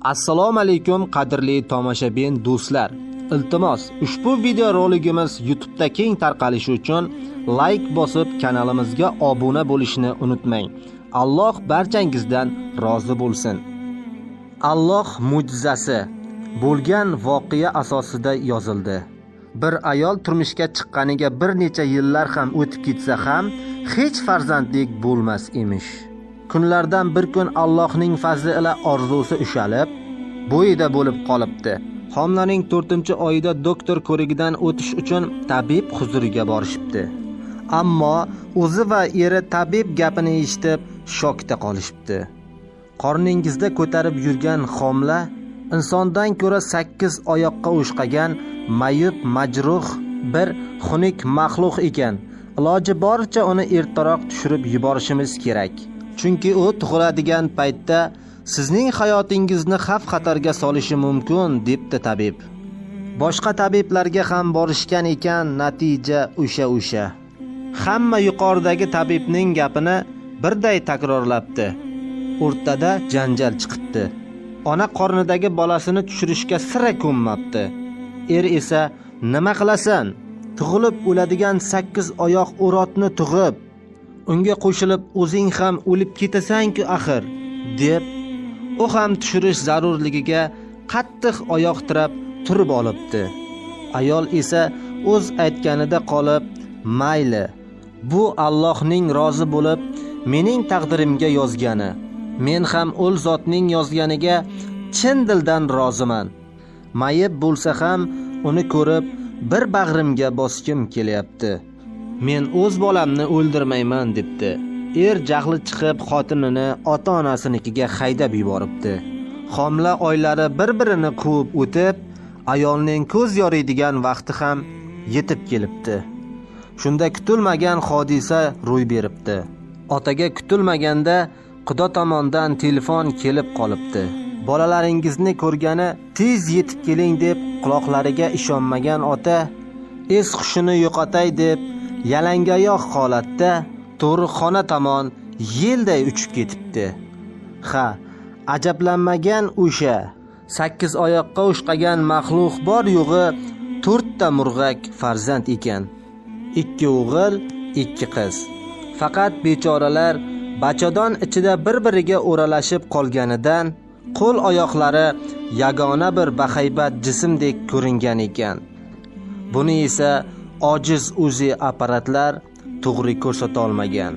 Assalomu alaykum qadrli tomoshabin do'stlar. Iltimos, ushbu video roligimiz YouTube'da keng tarqalishi uchun like bosib kanalimizga obuna bo'lishni unutmang. Alloh barchangizdan rozi bo'lsin. Alloh mo'jizasi bo'lgan voqea asosida yozildi. Bir ayol turmushga chiqqaniga bir necha yillar ham o'tib ketsa ham hech farzandlik bo'lmas emish. Kunlardan bir kun Allohning fazli ila orzusi ushalib, bo'yida bo'lib qolibdi. Homilaning 4-oyida doktor ko'rigidan o'tish uchun tabib huzuriga borishibdi. Ammo o'zi va eri tabib gapini eshitib shokda qolishibdi. Qorningizda ko'tarib yurgan homila insondan ko'ra 8 oyoqqa o'shqagan mayib majruh bir xunuk maxluq ekan. Iloji boricha uni ertaroq tushirib yuborishimiz kerak. Chunki u tug'iladigan paytda sizning hayotingizni xavf-xatarga solishi mumkin, debdi tabib. Boshqa tabiblarga ham borishgan ekan, natija o'sha. Hamma yuqoridagi tabibning gapini birday takrorlabdi. O'rtada janjal chiqibdi. Ona qornidagi bolasini tushirishga sira ko'nmabdi. Er esa nima qilasan? Tug'ilib o'ladigan 8 oyoq o'rotni tug'ib, unga qo'shilib o'zing ham o'lib ketasan-ku axir, deb u ham tushirish zarurligiga qattiq oyoq tirab turib olibdi. Ayol esa o'z aytganida qolib, mayli, bu Allohning rozi bo'lib mening taqdirimga yozgani. Men ham o'l zotning yozganiga chin dildan roziman. Mayib bo'lsa ham uni ko'rib bir bag'rimga bosgim kelyapti. Men o'z bolamni o'ldirmayman, debdi. Er jahli chiqib xotinini ota-onasinikiga haydab yuboribdi. Homila oylari bir-birini quvib o'tib, ayolning ko'z yoriydigan vaqti ham yetib kelibdi. Shunda kutilmagan hodisa ro'y beribdi. Otaga kutilmaganda Xudo tomondan telefon kelib qolibdi. Bolalaringizni ko'rgani tez yetib keling deb quloqlariga ishonmagan ota es hushini yo'qotay deb yalangoyoq holatda tug'ruqxona tomon yelday uchib ketibdi. Ha, ajablanmagan o'sha 8 oyoqqa o'shqagan maxluq bor yo'g'i 4 ta murg'ak farzand ekan. 2 o'g'il, 2 qiz. Faqat bechoralar bachadon ichida bir-biriga o'ralashib qolganidan qo'l oyoqlari yagona bir bahaybat jismdek ko'ringan ekan. Buni esa ojiz UZI apparatlar to'g'ri ko'rsata olmagan.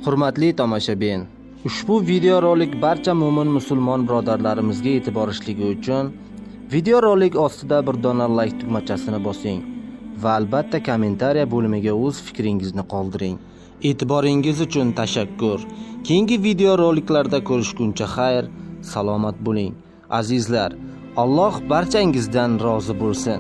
Hurmatli tomoshabin, ushbu videorolik barcha mo'min musulmon birodarlarimizga yetib borishligi uchun videorolik ostida bir dona like tugmachasini bosing va albatta kommentariya bo'limiga o'z fikringizni qoldiring. E'tiboringiz uchun tashakkur. Keyingi videoroliklarda ko'rishguncha xayr, salomat bo'ling. Azizlar, Alloh barchangizdan rozi bo'lsin.